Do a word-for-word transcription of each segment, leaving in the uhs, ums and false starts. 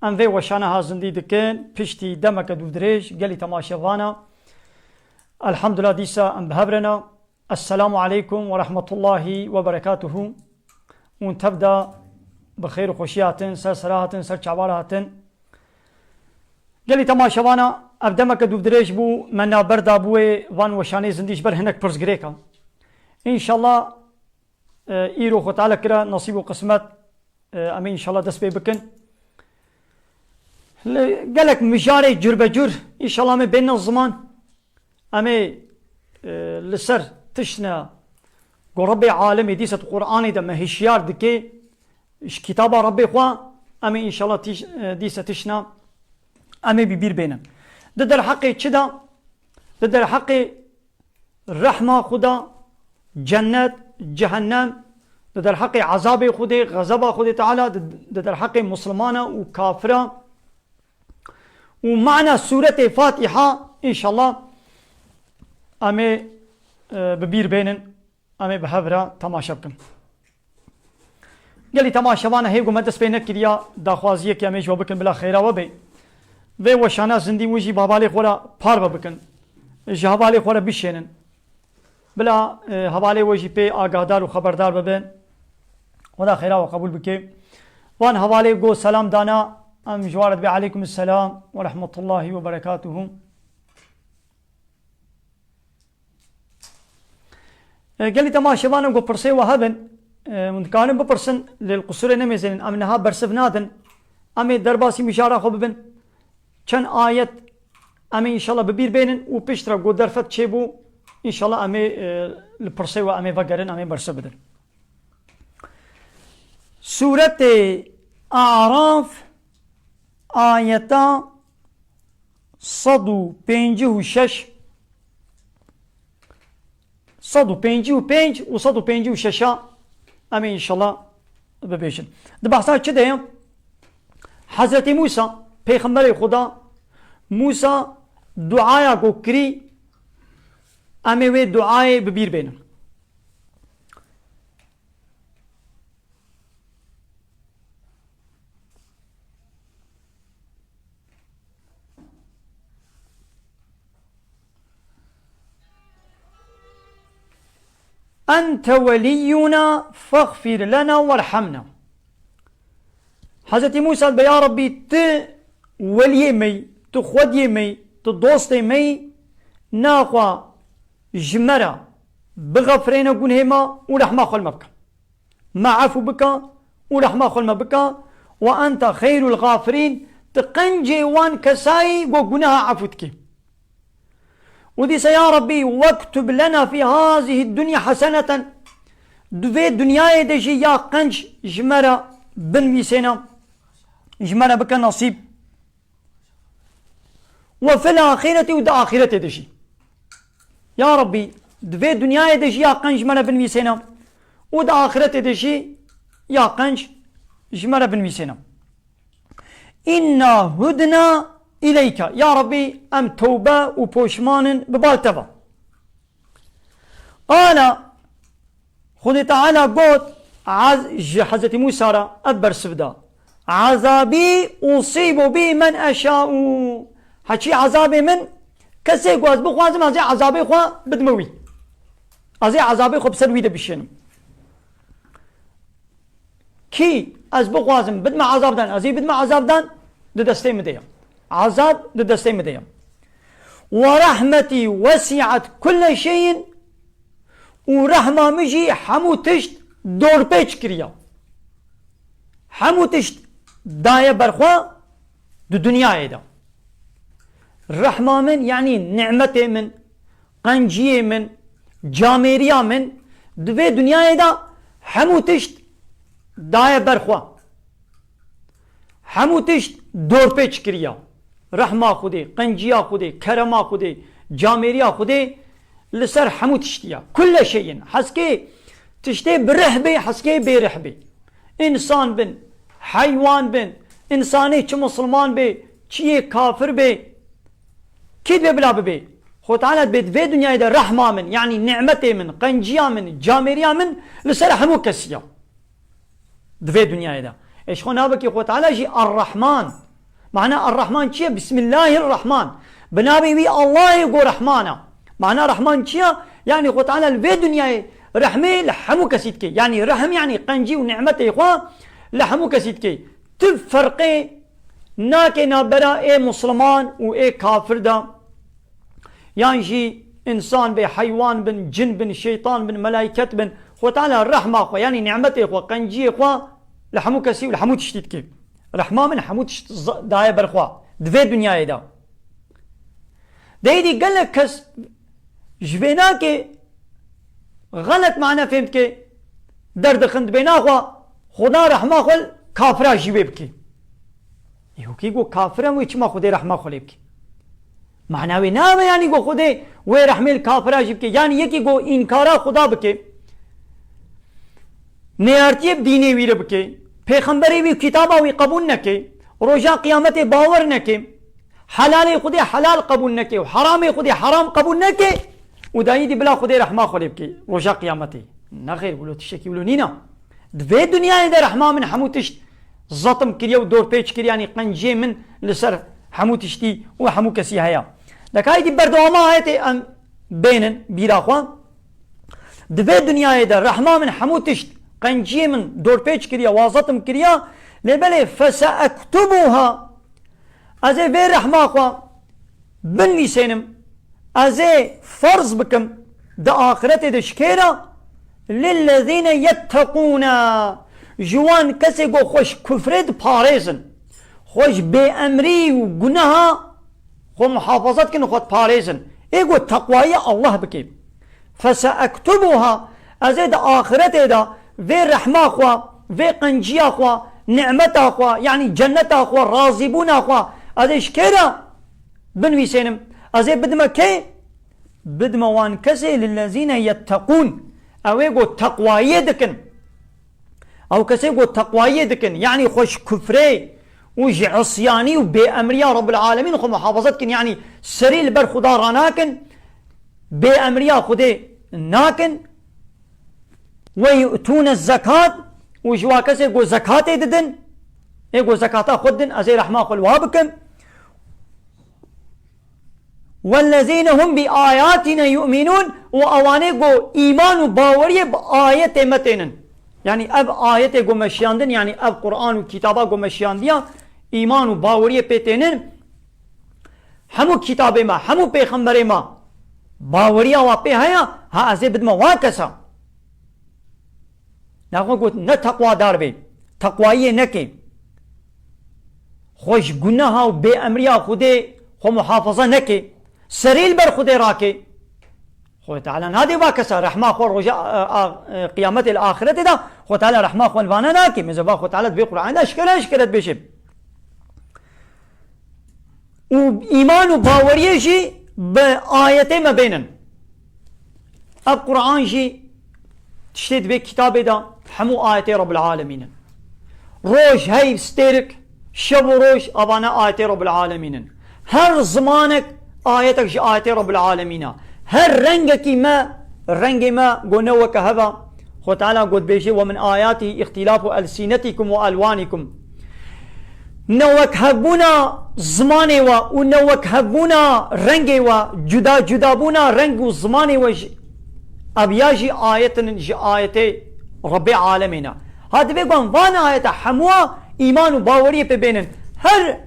Em vê weşana ha zindî dikin, piştî demeke dûvdirêj, gelî temaşevana. Elhamdulillah, dîsa em bi hev re ne. Esselamu aleykum ve rahmetullahi ve berekatuhu. Hûn tev de bi xêr û xweşî hatin, ser sera hatin, ser çavara hatin. Gelî temaşevana, ev demeke dûvdirêj bû, me navber da bûyê van weşanê zindî ji ber hinek pirsgirêka. Înşallah, e, îro Xwe Teala kira nesîb û qismet, e, em ê înşallah dest pê bikin. Li gelek mijarê curbecur, înşallah em ê bêne ziman. Em ê, e, li ser tiştine ku Rebbê alemê dîsa di Qur'anê de me hişyar dike, ji kitaba Rebbê xwe, em ê înşallah tîş-, e, dîsa tiştine em ê bi bîr bênin. Di derheqê çi de? Di derheqê rehma Xuda, cennet, cehennem, di derheqê ezabê Xwedê, xezeba Xwedê Teala, di, di derheqê Muslimana û kafira û mana sûretê Fatiha, înşallah, em ê, e, bi bîr bênin, em ê bi hev re temaşe bikin. Gelî temaşevana hê ku me dest pê nekiriya, daxwaziyekê em ê ji we bikin, bila xêra we bê. Vê weşana zindî win jî bi hevalê xwe re parve bikin. Ji hevalê xwe re bişênin. Bila, e, hevalê we jî pê agahdar û xeberdar bibin. Xweda xêra we qebûl bike. Van hevalê ku selam dana, em ji wan re dibê aleykum selam ve rahmetullahi ve berekatuhu. E, gelî temaşevanan ku pirsê we hebin, e, hûn dikarin bipirsin, lê li qusûrê nemêzênin, em niha bersiv nadin. Em ê derbasî mijara xwe bibin. Çend ayet em ê înşallah bi bîr bênin û piştre ku derfet çêbû, înşallah em ê, e, li pirsê we em ê vegerin, em ê bersiv bidin. Sûretê A'raf, ayeta sed û pêncî û şeş, sed û pêncî û pênc û sed û pêncî û şeş a em ê înşallah bibêjin. Di behsa çi de ye? Hezretî Mûsa, pêxemberê Xuda, Mûsa duaya ku kirî, em ê wê duayê bi bîr bênin. Ente weliyuna fexfir lena werhamna. Hezretî Mûsa dibe, ya Rebbî, tu weliyê me yî, tu xwediyê me yî, tu dostê me yî, naxwe ji me re bixefirêne gunhê me û rehma xwe li me bike. Me efû bike û rehma xwe li me bike. Ve ente xeyrul xafirîn, tu qencê wan kesayî ku guneha efû dikî. Û dîsa ya Rebbî, wektub lena fî hazihî dunya heseneten, di vê dinyayê de jî ya qenc ji me re binivîsêne, ji me re bike nesîb. Ve fil axireti, û di axîretê de jî. Ya Rebbî, di vê dinyayê de jî ya qenc ji me re binivîsêne û di axîretê de jî ya qenc ji me re binivîsêne. Înna hudna îleyke. Ya Rebbî, em tewbe û poşman in bi bal te ve. Qala, Xwedê Teala got, az-, ji Hezretî Mûsa re ev bersiv da. Azabî usîbu bî men eşaû. Heçî azabê min, kesê ku ez bixwazim, ez ê azabê xwe bidime wî. Ez ê azabê xwe bi ser wî de bişênim. Kî ez bixwazim bidime azabdan, ez ê bidime azabdan, di destê min de ye. Azab di destê min de ye. Ve rahmetî wesi'et kulle şeyin, û rehma min jî hemû tişt dorpêç kiriye. Hemû tişt daye ber xwe di dinyayê de. Rehma min, yanî nimetê min, qenciyê min, camêriya min, di vê dinyayê de hemû tişt daye ber xwe. Hemû tişt dorpêç kiriya. Rehma Xwedê, qenciya Xwedê, kerema Xwedê, camêriya Xwedê li ser hemû tiştî ya. Kulle şeyin. Heskê tiştê bi rih bê, heskê bê rih bê. Însan bin, heywan bin, însanê çi misilman bê, çi yê kafir bê, kî dibê bila bibê? Xwe Teala dibê di vê dinyayê de rehma min, yanî nimetê min, qenciya min, camêriya min li ser hemû kesî ya. Di vê dinyayê de. Ê ji xwe navekî Xwe Teala jî Ar-Rahman. Mana Errahman çi ye? Bismillahirrahman. Bi navê wî Allahê ku Rehman e. Mana Rehman çi ye? Yanî Xwe Teala li vê dinyayê rehmê li hemû kesî dike. Yanî rehm yanî qencî û nîmetê xwe li hemû kesî dike. Tu ferqê nake navbera ê musliman û ê kafir de. Yan jî însan be, heywan bin, cin bin, şeytan bin, melaiket bin. Xwe Teala rehma xwe, yanî nîmetê xwe, qenciyê xwe li hemû kesî û li hemû tiştî dike. Rehma min hemû tişt z-, daye ber xwe. Di vê dinyayê de. Deyî dî gelek kes ji vê nake xelet mane fêm dike, derdixin dibê naxwe, Xuda rehma xwe li kafira jî wê bike. Ê, hokî ku kafir e, wê çima Xwedê rehma xwe lê bike? Mana wê nabe, yanî ku Xwedê wê rehmê li kafira jî bike. Yanî yekî ku înkara Xuda bike, neyartiyê bi dînê wî re bike, pêxemberê wî û kitaba wî qebûl neke, roja qiyametê bawer neke, helalê Xwedê helal qebûl neke û heramê Xwedê heram qebûl neke û dayî dî bila Xwedê rehma xwe lê bike roja qiyametê. Nexêr, wilo tiştekî wilo nîne. Di vê dinyayê de rehma min hemû tişt zetim kiriye û dorpêç kiriye, yanî qenciyê min li ser hemû tiştî û hemû kesî heye. Dekayî dî berdewama ayetê em bênin bîra xwe. Di vê dinyayê de rehma min hemû tişt qenciyê min dorpêç kiriye, wa zetim kiriye, lê belê feseektubuha, ez ê vê rehma xwe binivîsênim, ez ê ferz bikim, di axiretê de ji kê re? Lillezîne yetteqûne, ji wan kesê ku xwe ji kufrê diparêzin, xwe ji bêemrî û guneha xwe muhafaza dikin, xwe diparêzin. Ê ku teqwayê Allah bike. Feseektubuha, ez ê di axiretê de vê rehma xwe, vê qenciya xwe, nimeta xwe, yanî cenneta xwe, razîbûna xwe, ez ê ji kê re binivîsênim? Ez ê bidime kê? Bidime wan kesê lillezîne yetteqûn. Ew ê ku teqwayê dikin. Ew kesê ku teqwayê dikin, yanî xwe ji kufrê û ji isyanî û bêemriya Rabbil Alemîn xwe muhafaza dikin, yanî serî li ber Xuda ranakin, bêemriya Xwedê nakin, we yu'tûne zekat, û ji wa kesê ku zekatê didin, ê ku zekata xwe didin, ez ê rehma xwe li wa bikim. Wellezîne hum bi ayatîne yu'minûn, û ewanê ku îman û baweriyê bi ayetê me tênin. Yanî ev ayetê ku me şiyandin, yanî ev Quran û kitaba ku me şiyandiya, îman û baweriyê pê tênin. Hemû kitabê me, hemû pêxemberê me baweriya wa pê heye, ha ez ê bidime wa kesa. Naxwe got, ne teqwadar bê, teqwayiyê neke. Xwe ji guneha û bêemriya Xwedê xwe muhafaza neke. Serî li ber Xwedê rake. Xwedê Teala nadê va kesa rehma xwe roja, a, a, qiyametê li axiretê de, Xwedê Teala rehma xwe li vana nake. Mêze va Xwedê Teala di vê Qur'anê de eşkere eşkere dibêje. Û îman û baweriyê jî bi ayetê me bênin. Ev Qur'an jî tiştê di vê kitabê de hemû ayetê Rabbil Alemîn in. Roj, hey, stêrik, şev û roj, avane ayetê Rabbil Alemîn in. Her zimanek ayetek ji ayetê Rabbil Alemîn e. Her rengekî me, rengê me go ne weke hev e. Xwe Teala got bêje, "Ve min ayatihi ihtilafu elsinetikum ve elwanikum." Newekhevbûna zimanê we û newekhevbûna rengê we, cuda cudabûna reng û zimanê we ji, ev ya jî ayetin ji ayetê Rebbê alemê ne. Ha divê ku em van ayeta hemûa îman û baweriyê pê bênin. Her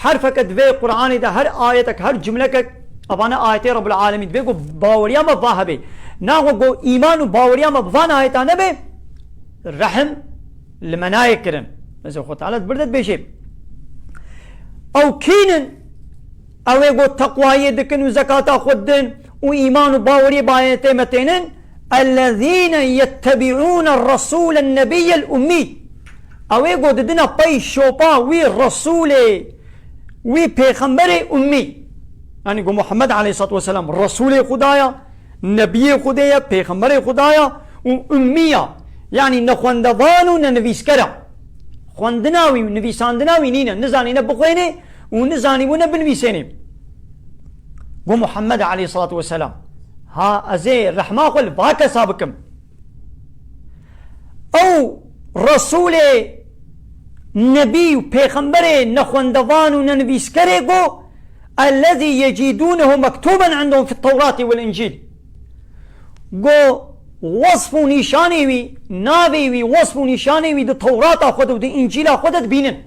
herfeke di vê Qur'anê de, her ayetek, her cumlekek, evane ayetê Rebbil Alemîn. Divê ku baweriya me va hebe. Naxwe ku îman û baweriya me bi van ayeta nebe, rehim li me nayê kirin. Mesela Xwe Teala di bir de dibêje, ew kînin? Ew ê ku teqwayê dikin û zekata xwe didin û îman û baweriyê bi ayetê me tênin, ellezîne yettebi'ûne resûlen nebiyyel ummî. Ew ê ku didine pey şopa wî resûlê, wî pêxemberê ummî. Yanî ku Muhammed aleyhissalatu vesselam resûlê Xuda ya, nebiyê Xwedê ye, pêxemberê Xuda ya û ummî ya. Yanî ne xwendevan û ne nivîsker e. Xwendina wî û nivîsandina wî nîne. Nizanî ne bixwênê û nizanîbû ne binivîsênê. Got Muhammed aleyhissalatu vesselam, ha ez ê rehma xwe li va kesa bikim. Ew Resûlê Nebî û pêxemberê nexwendevan û nenivîskerê got, "Ellezî yecîdûnehu mektûben indehum fit Tewratî wel Încîl." Got, wesf û nîşanê wî, navê wî, wesf û nîşanê wî di Tewrata xwe de û di Încîla xwe de dibînin.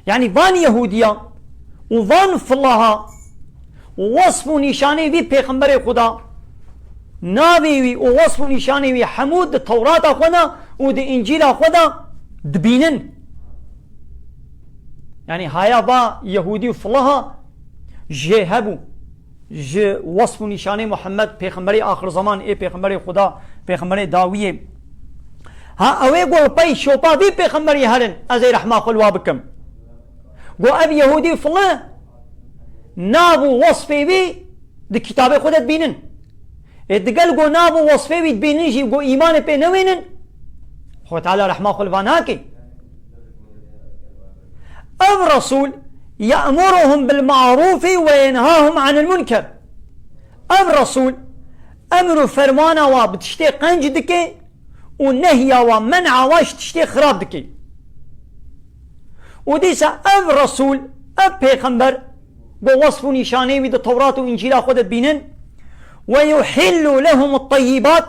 Yanî van Yehûdiya û van filaha wesf û nîşanê vî pêxemberê Xuda, navê wî û wesf û nîşanê wî hemû di Tewrata xwe de û di Încîla xwe de dibînin. Yanî haya va Yehûdî û filaha jê hebû. Ji wesf û nîşanê Muhammed, pêxemberê axir zeman, ê pêxemberê Xuda, pêxemberê dawiyê. Ha, ew ê got, "Pey şopa vî pêxemberî herin, ez ê rehma xwe li wa bikim." Got, "Ev Yehûdî fili nav û wesfê wî di kitabê xwe de dibînin." Ê digel got, "Nav û wesfê wî dibînin jî, got, îmanê pê newênin." Xwe Teala rehma xwe li va nake. Ev Resûl ye'muruhum bil ma'rûfî ve yenhahum anil munker. Ev Resûl emr û fermana wa bi tiştê qenc dike û nehya wa, men'a wa ji tiştê xirab dike. Û dîsa ev Resûl, ev pêxember, got wesf û nîşanê wî di Tewrat û Încîla xwe de dibînin. "Ve yuhillu lehum at-tayyibat."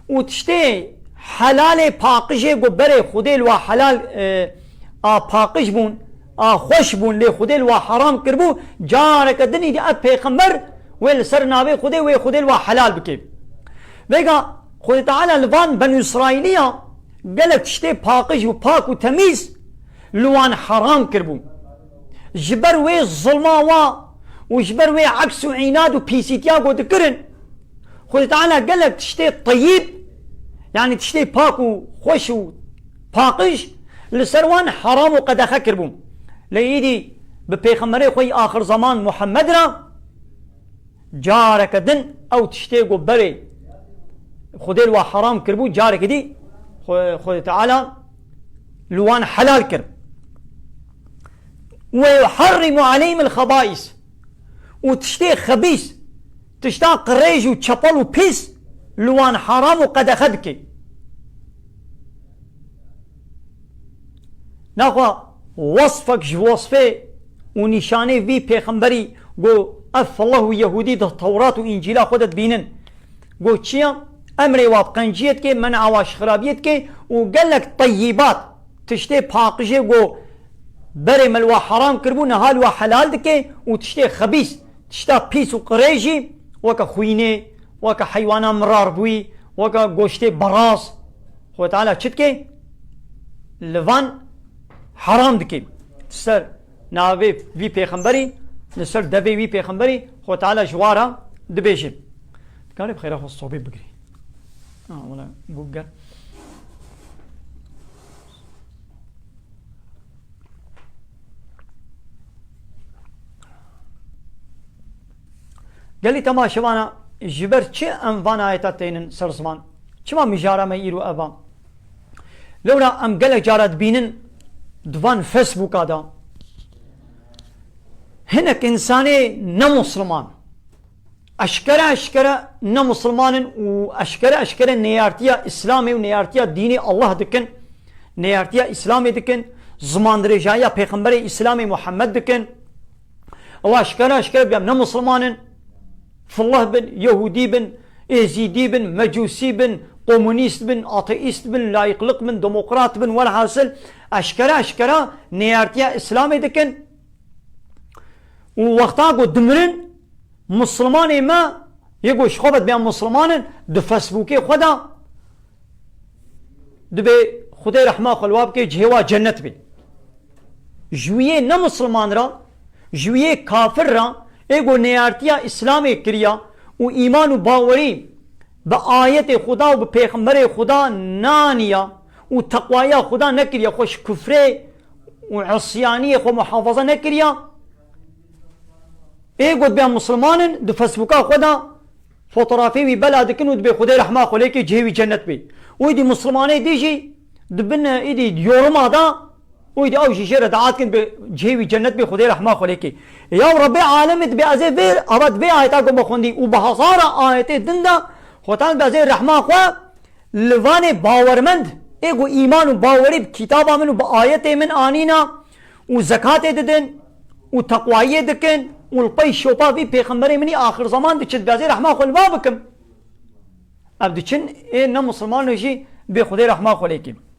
Û tiştê helalê paqijê got berê Xwedê li wa helal, e, a paqij bûn, a xweş bûn, lê Xwedê li wa heram kiribû, careke din îdî ev pêxember wê li ser navê Xwedê, wê Xwedê li wa helal bike. Vêga Xwedê Teala li van Benû Îsraîliya gelek tiştê paqij û pak û temîz li wan heram kiribû. Ji ber wê zilma wa û ji ber wê eks û înad û pîsîtiya ku dikirin, Xwedê Teala gelek tiştê teyîb, yanî tiştê pak û xweş û paqij li ser wan heram û qedexe kiribû. Lê îdî bi pêxemberê xwe yî axir zeman Muhammed re careke din ew tiştê ku berê Xwedê li wa heram kiribû, careke dî Xwe-, Xwedê Teala li wan helal kir. "Ve yuharrimu aleyhimul xebais." Û tiştê xebîs, tişta qirêj û çepel û pîs li wan heram û qedexe dike. Naxwe wesfek ji wesfê û nîşanê vî pêxemberî ku ev feleh û Yehûdî di Tewrat û Încîla xwe de dibînin. Ku çi ye? Emrê wa bi qenciyê dike, men'a wa ji xirabiyê dike û gelek teyyibat, tiştê paqijê ku berê me li wa heram kiribû, niha li wa helal dike û tiştê xebîs, tişta pîs û qirêj jî weke xwînê, weke heywana mirar bûyî, weke goştê beraz. Xwedê Teala çi dike? Li van heram dike. Ser navê vî pêxemberî, li ser devê vî pêxemberî Xwedê Teala ji wa re dibêje. Dikarî bi xêra xwe sobê bigirî. Ha, wala bû ger. Gelî temaşevana, ji ber çi em van ayeta tênin ser ziman? Çima mijara me îro ev a? Lewra em gelek cara dibînin di van Facebooka de hinek însanê ne Musliman, eşkere eşkere ne Musliman in û eşkere eşkere neyartiya Îslamê û neyartiya dînê Allah dikin, neyartiya Îslamê dikin, zimandirêjahiya Pêxemberê Îslamê Muhammed dikin. Ew eşkere eşkere bîya ne Musliman in. Fillah bin, Yehûdî bin, Êzîdî bin, Mecûsî bin, komunîst bin, ateîst bin, layîqlik bin, demokrat bin, welhasil eşkere eşkere neyartiya Îslamê dikin. Û wexta ku dimirin, Muslimanê me, yê ku ji xwe ve dibêya Musliman in, di Facebookê xwe de dibê Xwedê rehma xwe li wa bike, cihê wa cennet bê. Ji wiyê ne Musliman re, ji wiyê kafir re, ê ku neyartiya Îslamê kiriya û îman û bawerî bi ayetê Xuda û bi pêxemberê Xuda naniya û teqwaya Xuda nekiriya, xwe ji kufrê û isyaniyê xwe muhafaza nekiriya, ê ku dibêya Musliman in, di Facebooka xwe de fotografê wî bela dikin û dibê Xwedê rehma xwe lê ke cihê wî cennet bê. Û îdî Muslimanê dî jî di bin, îdî yoruma da, û îdî ew jî jê re dua dikin, bê cihê wî cennet bê, Xwedê rehma xwe lê ke. Ya Rebbê alemê, dibê ez ê vê, ava di vê ayeta ku me xwendî û bi hezara ayetê din de, Xwedê dibê ez ê rehma xwe li vanê bawermend, Ê ku îman û bawerî bi kitaba min û bi ayetê min anîna û zekatê didin û teqwayiyê dikin û li pey şopa vî pêxemberê min î axir zeman diçin, dibê ez ê rehma xwe li ba bikim. Ev diçin, ê ne misilman jî bê Xwedê rehma xwe lê kî.